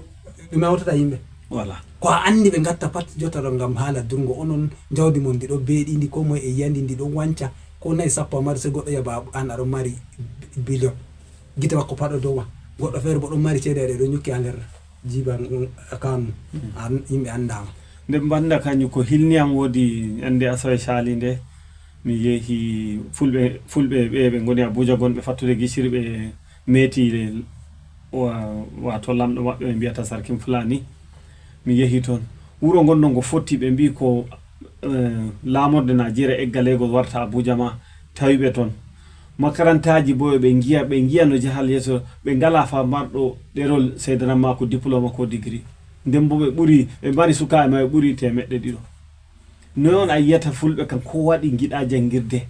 ɗume hawtata yimɓe? Wala. Ko a andi ɓe ngatta pat jotta ɗon ngam haala durngol. Onon jawdi mon ndi ɗo beeɗindi, ko moye e yiyandi ndi ɗon wanca, ko nayi sappo a mari se goɗɗo yaba an aɗon mari bi-, billion. Gite makko pat ɗo dow ma. Goɗɗo feere bo ɗon mari ceede ɗe ɗon nyukki ha nder jiba, mm, account mum. An, yimɓe andama. Nde banda kanjum ko hilni am woodi ande asawe sali nde mi yehi fulɓe, fulɓe ɓe ɓe ngoni Abuja gonɓe fattude Gishiri ɓe meeti wa-, wato lamɗo maɓɓe ɓe mbiyata Sarkin Fulani. Mi yehi ton. Wuro ngon no ngo fotti ɓe mbi ko, eh, laamorde Najeriya egga Lagos warta Abuja ma tawi ɓe ton. Makarantaji bo ɓe ngiya, ɓe ngiya no jahal yeeso, ɓe ngala fa marɗo ɗerol seydanan ma ko diploma ko digiri. Nden bo ɓe ɓuri, ɓe mari sukaaɓe ma ɓe ɓuri temeɗɗe ɗiɗo. Noy on a yiyata fulɓe kam ko waɗi ngiɗa jangirde?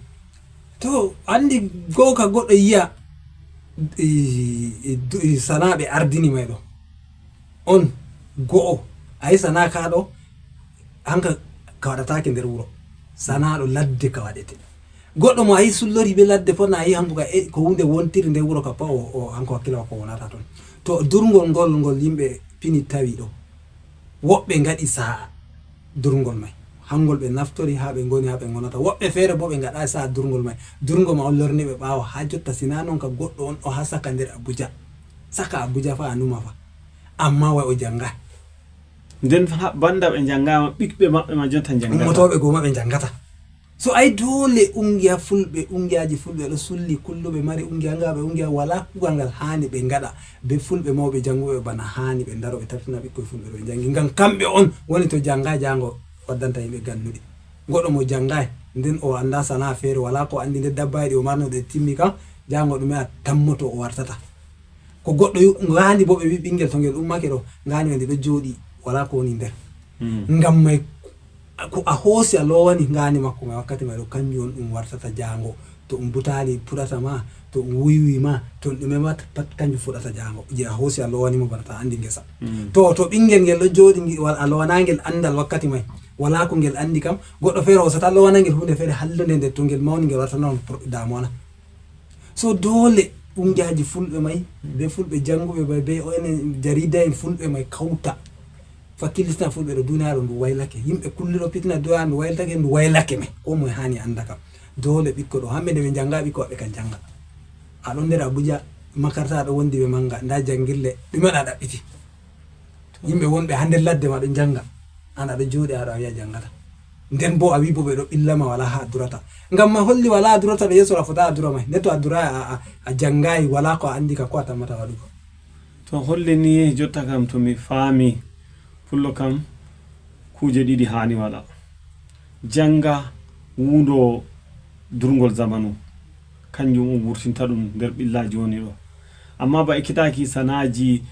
To, andi goo ka goɗɗo yiya, i, i, du-, i, sana'a ɓe ardini may ɗo. On, go'o, a yi sana'a ka ɗo, hanka ka waɗataake nder wuro. Sana'a ɗo ladde ka waɗete. Goɗɗo mo a yi sullori be ladde fo na a yi hanko ka e, ko hunde wontiri nder wuro ka pa o, o, hanko hakkilo makko wonata ton. To durngol ngol, ngol yimɓe pini tawi ɗo. Woɓɓe ngaɗi sa'a durngol may. Hangol ɓe naftori haa ɓe ngoni haa ɓe ngonata. Woɓɓe feere bo ɓe ngaɗaay sa'a durngol may. Durngol ma on lorni ɓe ɓaawo haa jotta, si naa non ka goɗɗo on ɗo haa saka nder Abuja. Saka Abuja fa a numa fa. Amma way o janngaay. Nden fa banda ɓe njanngaama, ɓiɓɓe maɓɓe ma jonta njanngataa. Ummotooɓe goo ma ɓe njanngata. So ay doole ungiya fulɓe, ungiyaaji fulɓe ɗo sulli kulluɓe mari ungiya nga, ɓe ungiya walaa kuugal ngal haani ɓe ngaɗa. Be fulɓe mawɓe jannguɓe bana haani ɓe ndaro ɓe tabitina ɓikkoy fulɓe ɗo ɓe njanngi. Ngam kamɓe on woni to jannga jaango waddanta yimɓe gannuɗi. Goɗɗo mo janngaay, nden o anndaa sana'a feere, walaa ko anndi nder dabbaaji ɗi o marno ɗe timmi kam, jaango ɗume a tammoto o wartata. Ko goɗɗo yu-, ngaandi bo ɓe wi ɓinngel to ngel ummake ɗo, ngaandi men ndi ɗo jooɗi, walaa ko woni nder. Ngam may ko a hoosi a loowani ngaandi makko may wakkati may ɗo, kanjum on ɗum wartata jaango. To ɗum butaali puɗata ma, to ɗum wiwi ma, to ɗum ɗume ma, pat kanjum fuɗata jaango. Je a hoosi a loowani mo bana ta anndi ngesa. To, to ɓinngel ngel ɗo jooɗi ngi-, wal-, a loowanaangel anndal wakkati may, walaa ko ngel anndi kam, goɗɗo feere hoosata loowanaangel huunde feere hallunde nde to ngel mawni ngel wartana on pro-, damuwa na. So doole ungiyaaji fulɓe may, be fulɓe jannguɓe may, be O N G, jariida en fulɓe may kawta. Fakkillitina fulɓe ɗo duniyaaru ndu waylake. Yimɓe kulli ɗo fitina duniyaaru ndu waylake, ndu waylake may. Ko moye haani annda kam. Doole ɓikko ɗo, hamɓe nde ɓe njannga ɓikko maɓɓe kan njannga. A ɗon nder Abuja, makaranta ɗo wondi ɓe mannga, ndaa janngirle, ɗume on a ɗaɓɓiti? Yimɓe wonɓe haa nder ladde ma ɗo njannga, an a ɗo jooɗi a ɗo a wi'a janngata. Nden bo a wi bo ɓe ɗo ɓilla ma walaa haa a durata. Ngam ma holli walaa a durata ɗo yeeso a fota a dura may. Nde to a dura a, a, a janngaay walaa ko a anndi ka ko a tammata waɗugo. To holli ni jotta kam to mi faami pullo kam kuuje ɗiɗi haani waɗa. Jannga wuundo durngol zamanu. Kanjum on wurtinta ɗum nder ɓilla jooni ɗo. Amma ba ekkitaaki sanaaji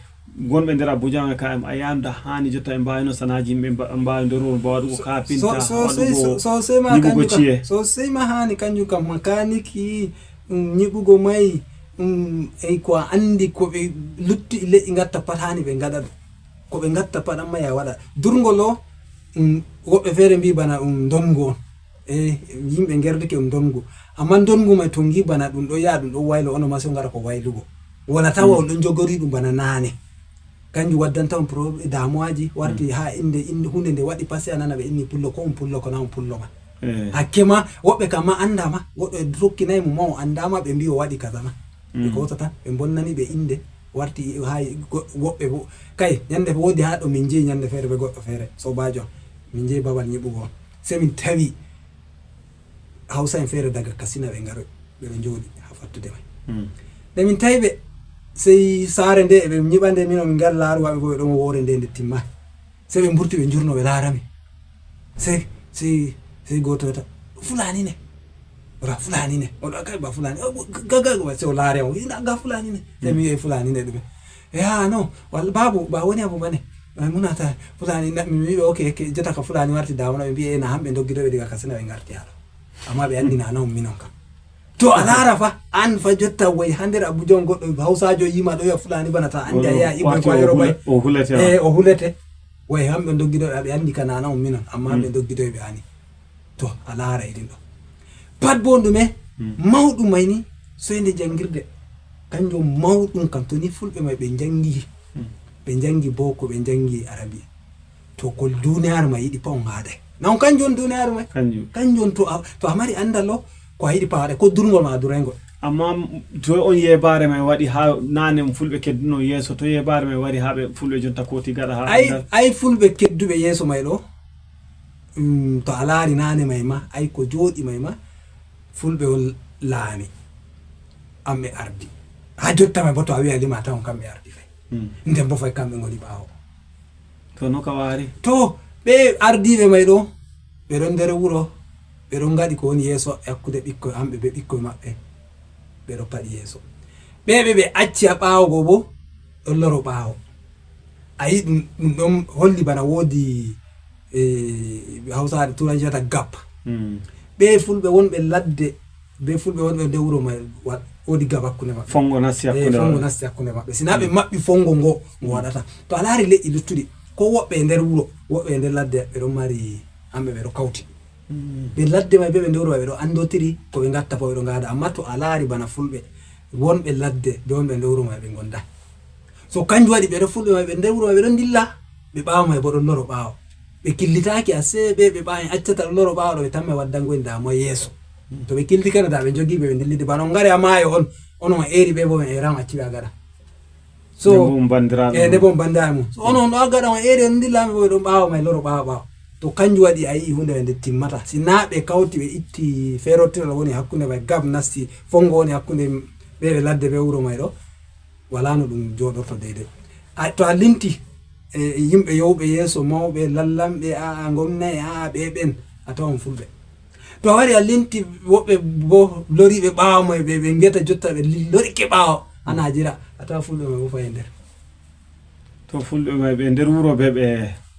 gonɓe nder Abuja on ka em a yanda haani jotta en mbaawino sanaaji yimɓe mba-, mbaawi ndorwol mba waɗugo kafinta, so, so, waɗugo so, so, so, ma nyiɓugo kanjum ka-, ci'e. So sey ma haani kanjum kam makaniki, mm, nyiɓugo may, mm, ey ko a anndi ko ɓe lutti leƴƴi ngatta pat haani ɓe ngaɗa ɗum. Ko ɓe ngatta pat amma ya waɗa. Durngol o, mm, woɓɓe feere mbi bana ɗum ndongu on. E, yimɓe ngerdike ɗum ndongu. Amma ndongu may to ngi bana ɗum ɗo yaha, ɗum ɗo waylo, ono ma so ngara ko waylugo. Wala tawa on ɗon jogori ɗum bana naane. Kanjum waddanta on pro-, damuwaaji, warti haa innde, innde, huunde nde waɗi pase a nana ɓe inni pullo, ko on pullo, ko na on pullo ma. Eh. Hakke ma, woɓɓe kam ma annda ma, woɓɓe tokkinay mo ma o annda ma, ɓe mbi o waɗi kaza ma. Ɓe Mm. kowta tan, ɓe bonnani ɓe innde, warti haa go-, woɓɓe bo. Kay, ñande woodi haa ɗo min njehi ñande feere be goɗɗo feere, soobaajo am. Min njehi babal nyiɓugo on. Sey min tawi Hawsa en feere daga Katsina ɓe ngari, ɓe ɗo njooɗi haa fattude may. Mm. Nde min tawi ɓe, sey saare nde, ɓe nyiɓa nde, min o min ngari laaruwa ɓe bo ɓe ɗon woore nde, nde timmaay. Sey ɓe mburti ɓe njurno ɓe laara min. Sey, sey, sey gooto wata, "Fulani ne." Wata, "Fulani ne." O ɗo, "Kay ba Fulani." O, ga, ga, ga, sey o laare o, "Ina ga Fulani ne." Sey mi wi'i, "Fulani ne ɗume?" "E, haa, no. Wal-, babu, ba woni abu mane?" "Ay, muna ta Fulani na." Mi wi'i ɓe, "Ok, ok, jotta ka Fulani warti daama na." Ɓe mbi'i, "E, na hamɓe ndoggido ɓe diga Katsina ɓe ngarti haa ɗo." Amma ɓe anndi na non minon kam. To a laara fa, an fa jotta way haa nder Abuja on goɗɗo Hawsaajo yiima ɗo wi'a Fulani bana ta anndi a yaha Ibbe ko a Yoroba. O hulete. E, o hulete. Way hamɓe ndoggido ɓe, ɓe anndi ka nana on minon, amma Mm. ɓe ndoggido ɓe ani. To, a laara irin ɗo. Pat bo ɗume, Mm. mawɗum may ni, soyde janngirde. Kanjum mawɗum kam, to ni fulɓe may ɓe njanngi, Mm. ɓe njanngi boko, ɓe njanngi arabi. To ko duniyaaru may yiɗi pa on haaday. Na on kanjum on duniyaaru may? Kanjum. Kanjum on to a, to a mari anndal o, ko a yiɗi pa a waɗa, ko durngol ma a durayngol. Amma to on yeebaare may waɗi haa naane fulɓe kedduno yeeso, to yeebaare may wari haa ɓe fulɓe jonta kooti gaɗa haa Ay, anndal. Ay fulɓe kedduɓe yeeso may ɗo, mm, to a laari naane may ma, ay ko jooɗi may ma, fulɓe on laami. Amɓe ardi. Haa jotta may bo to a wi'a lima a tawan kamɓe ardi fay. Mm. Nden bo fay kamɓe ngoni ɓaawo. To no ka waari? To ɓe ardiiɓe may ɗo, ɓe ɗon nder wuro, ɓe ɗon ngaɗi ko woni yeeso e hakkunde ɓikkoy, hamɓe be ɓikkoy maɓɓe. Ɓe ɗon paɗi yeeso. Ɓe, ɓe, ɓe acci haa ɓaawo go bo, ɗon loro ɓaawo. A yi ɗum, ɗum ɗon holli bana woodi, e, Hawsare, Turanci wiyata gap. Mm. Ɓe fulɓe wonɓe ladde, be fulɓe wonɓe nder wuro may, wa-, woodi gap hakkunde maɓɓe. Fongo nasti E, hakkunde fongo maɓɓe. nasti hakkunde maɓɓe. Sina ɓe Mm. maɓɓi fongo ngo, ngo Mm. waɗata. To a laari leƴƴi luttuɗi, ko woɓɓe e nder wuro, woɓɓe e nder ladde, ɓe ɗon mari, hamɓe ɓe ɗon kawti. Mm. Ɓe ladde may be ɓe nder wuro may, ɓe ɗon anndotiri, ko ɓe ngatta fof ɓe ɗon ngaada. Amma to a laari bana fulɓe, wonɓe ladde, be wonɓe nder wuro may, ɓe ngonda. So kanjum waɗi ɓe ɗon fulɓe may, ɓe nder wuro may, ɓe ɗon ndilla, ɓe ɓaawo may bo ɗon loro ɓaawo. Ɓe killitaaki a sey ɓe, ɓe ɓaawo en accata ɗon loro ɓaawo ɗo, ɓe tamma waddango en damuwa yeeso. To ɓe kiltikano da ɓe njogii ɓe, ɓe ndillidi bana on ngari a maayo on, on on eeri ɓe bo on eeraama acci ɓe a gaɗa. So, Nde bo on banndiraaɓe e, nde mum. bo on banndiraaɓe mum. So, on on ɗo a gaɗa on eeri on ndilla ɓe bo ɓe ɗon ɓaawo may loro ɓaawo ɓaawo. To kanjum waɗi a yi'i huunde nde timmata. Si naa ɓe kawti ɓe itti feerotiral woni hakkunde may gab nasti, fongo woni hakkunde ɓe ɓe ladde be wuro may ɗo, walaa no ɗum jooɗorto deydey. A, to a limti, e, e yimɓe yowɓe yeeso, mawɓe, lallamɓe, a'a, ngomna'en, a'a, ɓe ɓen, a tawan fulɓe. To a wari a limti woɓɓe bo loriiɓe ɓaawo may, ɓe, ɓe mbiyata jotta ɓe li-, lorike ɓaawo, a Najira, a tawan fulɓe may bo fay e nder. To fulɓe may ɓe nder wuro be ɓe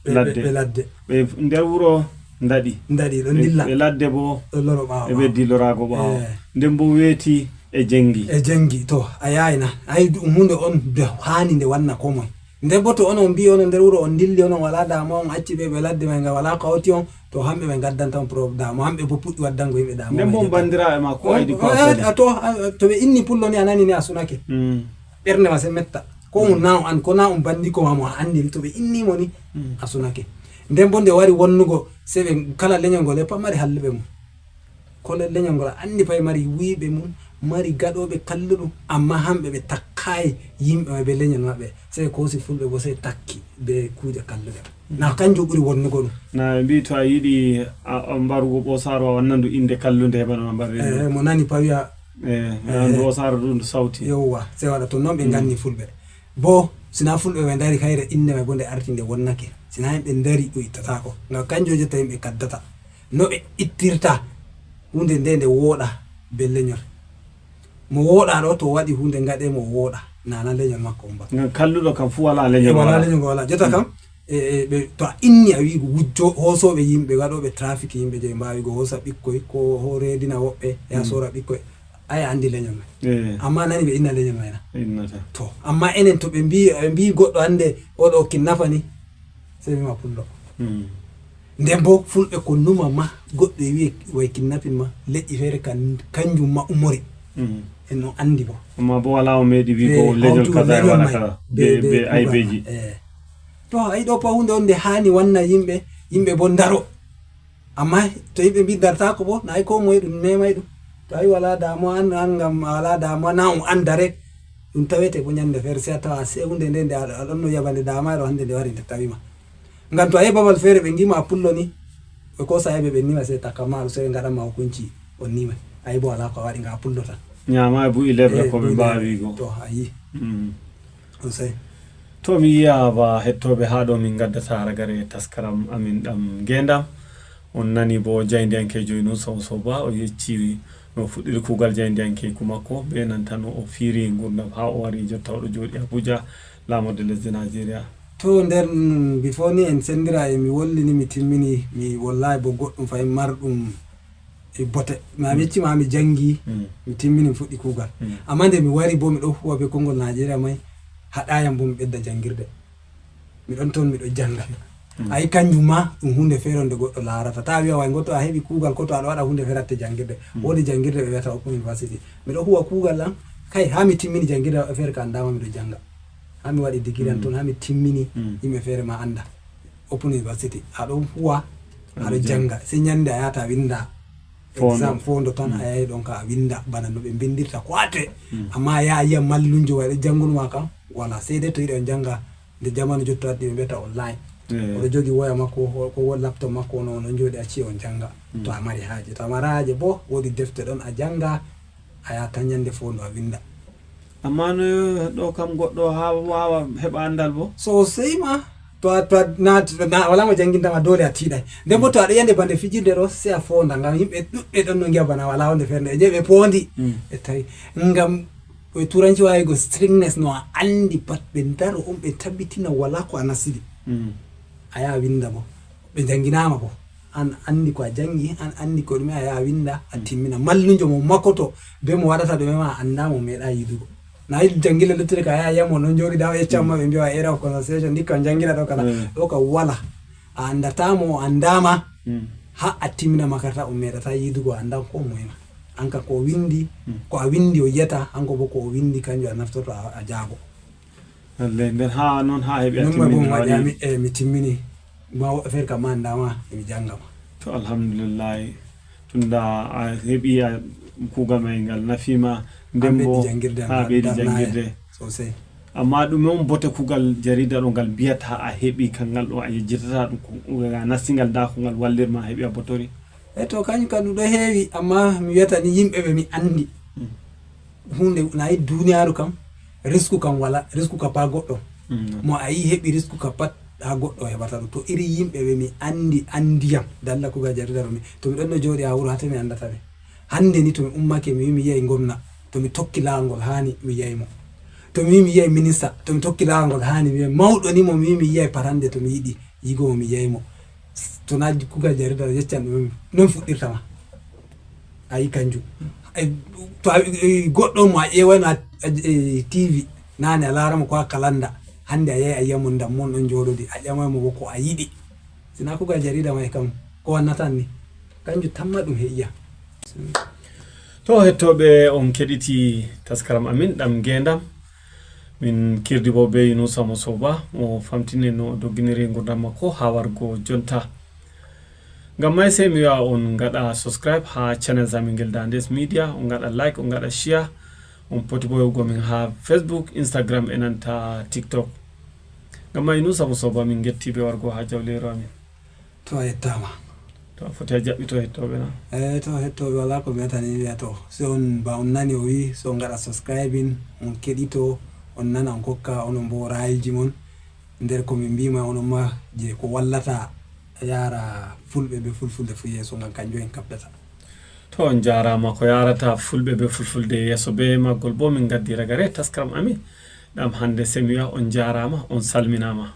Ɓe, ɓe, ladde. ɓe ladde. Ɓe f-, nder wuro ndaɗi. Ndaɗi, ɗo Ɓe, ndilla. ɓe ladde bo Ɗo loro ɓaawo, ɓe ɓaawo. ɓeddi loraago ɓaawo. Eh. Nden bo weeti e jengi. E jengi, to, a yaayna. Ay, ɗum huunde on nde haani nde wanna ko moy. Nden bo to onon mbi'i onon nder wuro on ndilli, onon walaa damuwa, on acci ɓe, ɓe ladde may nga walaa ko hawti on, to hamɓe ɓe ngaddanta on prob-, damuwa, hamɓe bo puɗɗi waddango yimɓe damuwa Nden may bo on jotta. banndiraaɓe ma ko On, ayɗi ko a, fawtani? a to, a, to ɓe inni pullo ni a nani ni a sunake. Mm. Ɓernde ma sey metta. Ko on na on an, ko na on banndiko ma mo a anndi ni, to ɓe inni mo ni, Mm. a sunake. Nden bo nde wari wonnugo, sey ɓe kala lenyol ngol e pat mari halluɓe mum. Kolo lenyol ngol a anndi pay mari wuyɓe mum, mari gaɗooɓe kalluɗum, ammaa hamɓe ɓe takkaay yimɓe maɓɓe be lenyol maɓɓe. Sey koosi fulɓe bo sey takki be kuuje kalluɗe. Na kanjum ɓuri wonnugo ɗum. Na ɓe mbi'i to a yiɗi a, a mbarugo ɓoosaru a wanna ndu innde kallunde heɓa no a mbarri ndu. Eh, mo nani pawiya. Eh, Eh. ndu ɓoosaru ndu, ndu sawti. Yowwa, sey waɗa to non ɓe Mm. nganni fulɓe. Bo, sina fulɓe ɓe ndari kayre innde may bo nde arti nde wonnake. Sina yimɓe ndari ɗum ittataako. Ngam kanjum jotta yimɓe kaddata. No ɓe ittirta huunde nde nde wooɗa be lenyol. Mo wooɗa ɗo to waɗi huunde ngaɗe mo wooɗa. Nana lenyol makko on ba. Ngam kalluɗo kam fu wala lenyol E wala wala. lenyol wala. Jotta Mm. kam, e, e, ɓe, to a inni a wi'i wujjo hoosooɓe yimɓe, waɗooɓe trafic yimɓe je mbaawi go hoosa ɓikkoy, ko ho reedina woɓɓe, ya Mm. soora ɓikkoy. Ay a anndi lenyol may. Eh. Amma nani ɓe inna lenyol may na? Innata. To, amma enen to ɓe mbi'i, ɓe mbi'i goɗɗo hannde oɗo kinnapa ni, sey mi ma pullo. Mm. Nden bo fulɓe ko numa ma, goɗɗo e wi'e way kinnapin ma, leƴƴi feere kan, kanjum ma umori. Mm. En no anndi bo. Amma bo wala o meeɗi wi'i Eh, ko lenyol hawtugo kaza e lenyol wala may kaza. be, Be, be be kuugal aybeji. ma. Eh. To, ay ɗo pa huunde on nde haani wanna yimɓe, yimɓe bo ndaro. Amma to yimɓe mbi dartaako bo, na ay ko moye ɗum memay ɗum. To ay wala damuwa an, an ngam a wala damuwa na on an direct. Ɗum tawete bo nyande feere se a tawa se hunde nde nde a ɗonno yabande dama ɗo hande nde wari nde tawima. Ngam to a yehi babal feere ɓe ngima a pullo ni, ɓe kosa yeɓe ɓe nima se takka ma ɗum se ɓe ngaɗan ma hukunci on nima. Ayi bo wala ko a waɗi nga a pullo tan. Nyama e bu'i lerre ko ɓe mbawi go. To ayi. Ɗum sey. To mi yiya ba hettooɓe haa ɗo min ngaddata ragare taskaram amin ɗam ngeendam. On nani bo jayndiyankeejo Yunusa Musa Ba, o yecci no fuɗɗiri kuugal jayndiyankeeku makko, be nanta no o fiiri ngurdam haa o wari jotta o ɗo jooɗi Abuja, laamorde lesdi Nigeria. To nder, mm, before ni en senndira e mi wollini mi timmini, mi wollayi bo goɗɗum fahin marɗum e bote. Mi a mi yeccima mi janngi, mi timmini mi fuɗɗi kuugal. Amma nde mi wari bo mi ɗo huwa be konngol Nigeria may, haɗayam bo mi ɓedda janngirde. Mi ɗon ton mi ɗo jannga. Ayi kanjum ma ɗum huunde feere nde goɗɗo laarata. Ta wiya way ngoto a heɓi kuugal ko to aɗa waɗa huunde feere atte janngirde. Woodi janngirde ɓe wiyata Open University. Mi ɗo huwa kuugal am, kay haa mi timmini janngirde am feere ka anndama mi ɗo jannga. Haa mi waɗi digiri am ton, haa mi timmini, yimɓe feere ma annda. Open University. A ɗon huwa, a ɗo jannga. Sey nyannde a yahata a winnda exam fondo ton, a yahi ɗon ka a winnda bana no ɓe mbinndirta ko haa toye. Amma a yaha a yiya mallumjo way ɗo janngunma kam, wala. Sey dei to yiɗi on jannga nde jamanu jotto addi ɓe mbiyata online. Oɗo jogi woya makko, ko won laptop makko, on ɗon jooɗi a ciya on jannga. To a mari haaje. To a mara haaje bo, woodi defte ɗon a jannga, a yaha tan nyannde fondo a winnda. Amma no ɗo kam goɗɗo haa waawa heɓa anndal bo? Sosey ma. To a, to a, na, na, wala mo janngintama doole a tiiɗay. Nden bo to aɗa yiya nde bande fijirde ɗo, sey a foonda. Ngam yimɓe ɗuɗɓe ɗon no ngiya bana wala wonde feere nde. Ɓe njeyi ɓe poondi. Ɓe tawi. Ngam ɓe turanci waawi go strictness no a anndi pat ɓe ndaro on ɓe tabbitina wala ko a nasidi. A yaha winnda bo. Ɓe njannginaama bo. An anndi ko a janngi, an anndi ko ɗume a yaha winnda, a timmina. Mallumjo mo makoto be mo waɗata ɗume ma a annda mo meeɗa yiidugo. Na yiɗi janngille luttude ka yaha yamo non jooɗi dawa yeccamma ɓe mbiya era of conversation ndikka on janngina ɗo kala. Ɗo ka wala. A anndata mo o anndama haa a timmina makaranta on meeɗata yiidugo a anndan ko moye ma. An ka ko o winndi, ko a winndi o yiyata, hanko bo ko o winndi kanjum a naftorto a, a jaago. Lallay nden haa non haa heɓi a timmini waɗi. Ami e mi timmini ma woɓɓe feere kam ma anndama emi janngama. To alhamdulillahi tunda a heɓi a kuugal may ngal nafiima nden bo haa ɓeydi janngirde sosey. Amma ɗume on bote kuugal jarida ɗo ngal mbiyata a heɓi kangal ɗo a yejjitata ɗum ko a nastingal nda ko ngal wallirma a heɓi a botori? E to kañum kam ɗum ɗo heewi amma mi wiyata ni yimɓe ɓe mi anndi. Huunde nayi duniyaaru kam risku kam wala risku ka pa goɗɗo mo a yi heɓi risku ka pat ha goɗɗo heɓata ɗum to iri yimɓe ɓe mi anndi anndiyam dalla kugal jarida ɗo mi to mi ɗonno jooɗi ha wuro hate mi anndata ɓe hannde ni to mi ummake mi wi mi yiyay ngomna to mi tokki laawol ngol haani mi yiyay mo to mi wi mi yiyay minista to mi tokki laawol ngol haani mi yiyay mawɗo ni mo mi wi mi yiyay parannde to mi yiɗi yigo mo mi yiyay mo to na kugal jarida ɗo yeccan ɗum non fuɗɗirta ma a yi kanjum to a goɗɗo mo a ƴeewayno tv nane a laaramo ko a kalanda hannde a yahi a yiyamo ndam mon ɗon jooɗodi a ƴamaymo bo ko a yiɗi sina kugal jarida may kam ko wannatan ni kanjum tamma ɗum heƴiya. To hettooɓe on keɗiti taskaram amin ɗam ngeendam min kirdi bo be yunusa mo soba mo famtini no dogginiri ngurdam makko ha wargo jonta. Ngam may sey mi wi'a on ngaɗa subscribe ha channel amin ngel Dandes Media, on ngaɗa like, on ngaɗa share, on poti bo yogo min ha Facebook, Instagram e nanta TikTok. Ngam may nun sabu soba min ngetti be wargo ha jawleeru amin. To a yettama. To a foti a jaɓɓito hettooɓe na? Eyi to hettooɓe wala ko metani wi'a to se on ba on nani o wi so on ngaɗa subscribing on keɗito on nana on kokka onon bo rayiji mon nder ko min mbima onon ma je ko wallata yara fulɓe be fulfulde fu yeeso ngam kanjum en kaɓdata. To on jarama ko yarata fulɓe be fulfulde yeeso be maggol bo min gaddi ragare taskaram amin ɗam hande semiya on jarama on salminama.